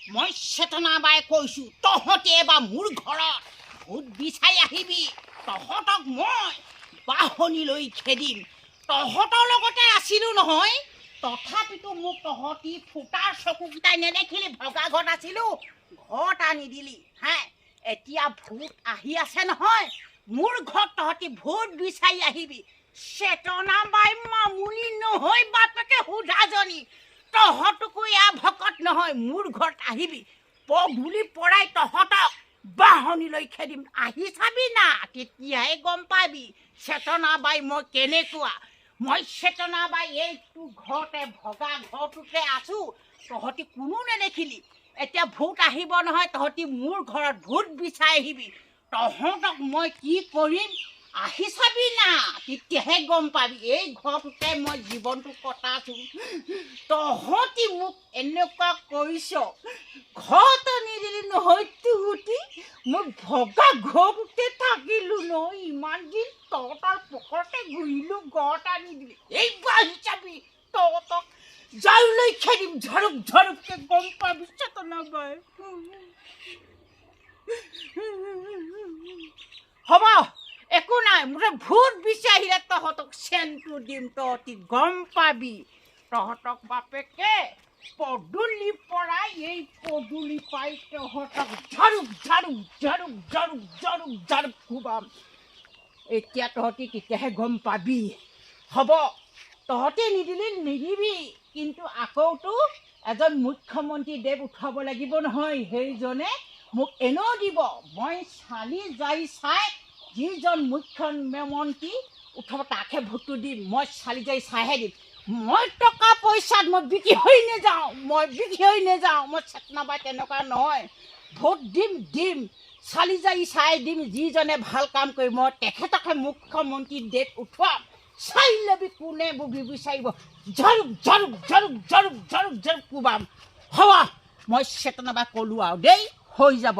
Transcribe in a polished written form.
মই চেতনাবাই কৈছোঁ, তহঁতে এবাৰ মোৰ ঘৰত ভোট বিচাৰি আহিবি, তহঁতক মই বাঢ়নি লৈ খেদিম। তহঁতৰ লগতে আছিলোঁ নহয়, তথাপিতো মোক তহঁতি ফুটাৰ চকুকেইটাই নেদেখিলি। ভগা ঘৰত আছিলোঁ, ঘৰত আনি দিলি হে। এতিয়া ভোট আহি আছে নহয়, মোৰ ঘৰত তহঁতি ভোট বিচাৰি আহিবি। চেতনাবাই মামুলি নহয়, বাপেকে সোধাজনী, তহঁতকো এয়া ভকত নহয়। মোৰ ঘৰত আহিবি, পদূলি পৰাই তহঁতক বাঢ়নি লৈ খেদিম। আহি চাবি না, তেতিয়াহে গম পাবি চেতনাবাই মই কেনেকুৱা। মই চেতনাবাই এইটো ঘৰতে, ভগা ঘৰটোতে আছোঁ, তহঁতি কোনো নেদেখিলি। এতিয়া ভোট আহিব নহয়, তহঁতি মোৰ ঘৰত ভোট বিচাৰি আহিবি। তহঁতক মই কি কৰিম আহি চাবি না, তেতিয়াহে গম পাবি। এই ঘৰটোতে মই জীৱনটো কটাইছোঁ, তহঁতি মোক এনেকুৱা কৰিছ। ঘৰত নিদিলি নহয় তুহুতি, মই ভগা ঘৰটোতে থাকিলোঁ নহয় ইমান দিন, তহঁতৰ পকৰতে ঘূৰিলোঁ, ঘৰত আনি দিলি। এইবাৰ আহি চাবি, তহঁতক ঝাৰুলৈ খেদিম, ঝাৰুক ঝাৰুককে গম পাবি চেতনাবাই। হ'ব, একো নাই। মুঠতে ভোট বিচাৰিলে তহঁতক চেনটো দিম, তহঁতি গম পাবি। তহঁতক বাপেকে পদূলি পৰাই, এই পদূলি পাই তহঁতক ঝাৰুক ঝাৰুক ঝাৰুক ঝাৰুক ঝাৰুক ঝাৰুক কোবাম। এতিয়া তহঁতি তেতিয়াহে গম পাবি। হ'ব, তহঁতি নিদিলি নিদিবি, কিন্তু আকৌতো এজন মুখ্যমন্ত্ৰী দেৱ উঠাব লাগিব নহয়, সেইজনে মোক এনেও দিব। মই চালি যাই চাই যিজন মুখ্যমন্ত্ৰী উঠাব তাকহে ভোটটো দিম। মই চালি যাই চাইহে দিম। মই টকা পইচাত মই বিক্ৰী হৈ নাযাওঁ, মই বিক্ৰী হৈ নাযাওঁ। মই চেতনাবাই তেনেকুৱা নহয়। ভোট দিম দিম, চালি যাই চাই দিম। যিজনে ভাল কাম কৰিব মই তেখেতকহে মুখ্যমন্ত্ৰী ডেট উঠোৱাম। চাই ল'বি কোনে বগী বিচাৰিব, ঝাৰুক ঝাৰুক ঝাৰুক ঝাৰুক ঝাৰুক ঝাৰুক কোবাম। হ'ব, মই চেতনাবাই ক'লোঁ আৰু দেই, হৈ যাব।